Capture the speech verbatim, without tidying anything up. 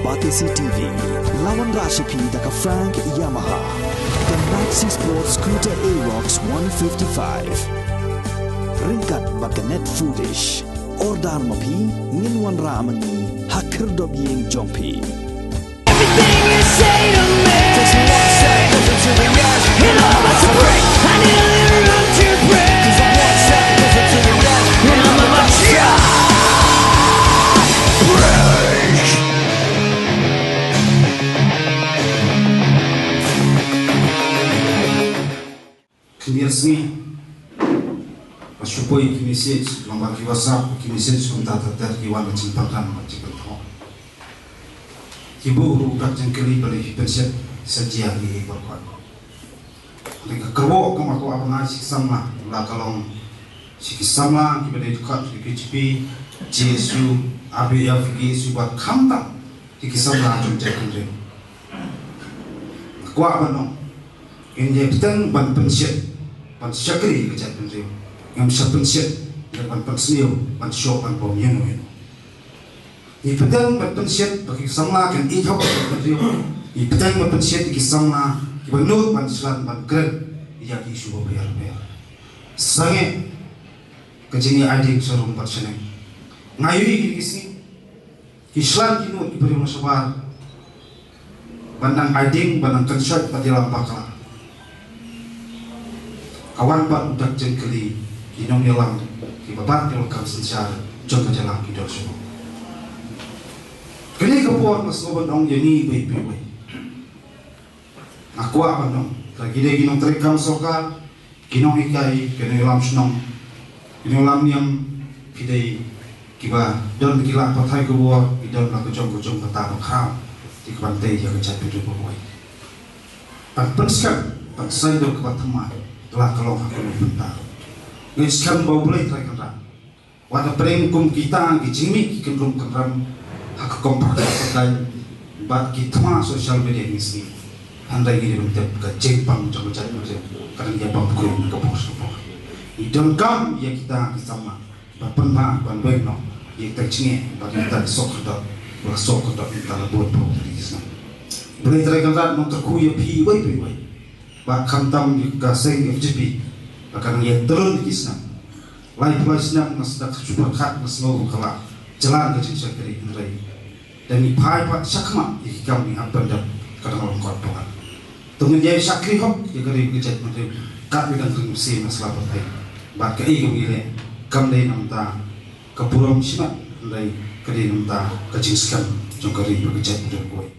Batesi T V, la wanrah sha phi da ka Frank Yamaha, ka Maxi Sport Scooter Aerox one fifty-five. Ryngkat bad ka Net Foodish. Order ma phi, ngin wanrah ma ngi ha khyrdop ïing jong phi. Everything you say to me, it all must break. I nearly run to break. And I'm about to break. Khyndiat sngi, nga shu poi ki message, lyngba ki WhatsApp, ki message kumta ter ter ki wan ka jingpynran bad jingpynthoh. Ki buh ruh ka jingkylli ba lei phi pynshitom sa jia hi hi baroh. Lei ka kyrwoh ka ma kwah ban ai sha ki samla, la ka long sha ki samla kiba dei dkhot ki P H P, J S U, R B F, K S U bad khamtam ki samla jong jaitbynriew. Kwah ban ong, ngin ïa bteng ban pynshit ban shakri ka jaitbynriew. Ngim shah pynshit ïa ban pynsniew ban shoh ban bom ïano ïano. Ngi bteng ban pynshit ba ki samla kin ïeit hok ka jaitbynriew. Ngi bteng ban pynshit ïa ki samla kiba nud ban shlad ban kren ïa ki issue ba biang biang. Sangeh ka jingïa ai ding sharum bad shaneng. Nga ïohi kine ki sngi ki shlad ki nud ki briew na shabar ban nang ai ding, ban nang kynshoit bad ïalam bakla. Ka wan bad u dak jingkylli ki nongïalam kiba bad ki ba kam synshar jong ka jylla ki don shuh. Kane ka por nga sngew ban ong ïa ngi iwei pa iwei. Nga kwah ban ong, ka ki dei ki nongtrei kam sorkar, ki nonghikai, ki nongïalam shnong, ki nongïalam niam, ki dei kiba don ki la pathai ka bor, ki don la ka jong ka jong kata ba khraw, ki ban tei ïa ka jaitbynriew baroh. Ban pynskhem, ban saiñdur kaba thymmai, la ka long ha kano kano ka bynta. Ngi skhem ba U Blei Trai Kynrad wat la pyrshang kum kita ki jingmih ki kynrum kynram ha ka komprak ka pyrthei bad ki thma social media ngi sngew. Hynrei ngi dei ban tip ka jingpang jong ka jaitbynriew ka dang ïa pang pyrkhat na ka por sha ka por. Ngi donkam ïa kita ki samla ban pynbha ban weng noh ïa kita ki jingeh bad ïa kita ki soh khyrdop, ba soh khyrdop ïa kita la bun pyrkhat ki sngew. Blei Trai Kynrad nongkyrkhu ïa phi iwei pa iwei. Ba khamtam ïa ka seng F J P ba ka nang ïa tylli ki snem. Laiphew lai snem nga sdang shu pyrkhat nga sngew ka la jlan ka jingshakri hynrei da ngi phai pat shakhmat ïa ki kam ngi hap ban dep ka dang long kot palat. To ngin ïa shakri hok ïa ka ri ka jaitbynriew kat ba dang ring mynsiem na sla pyrthei. Bad kaei kaba ngi leh kam dei na bynta ka burom shimet hynrei ka dei na bynta ka jingskhem jong ka ri bad ka jaitbynriew kawei.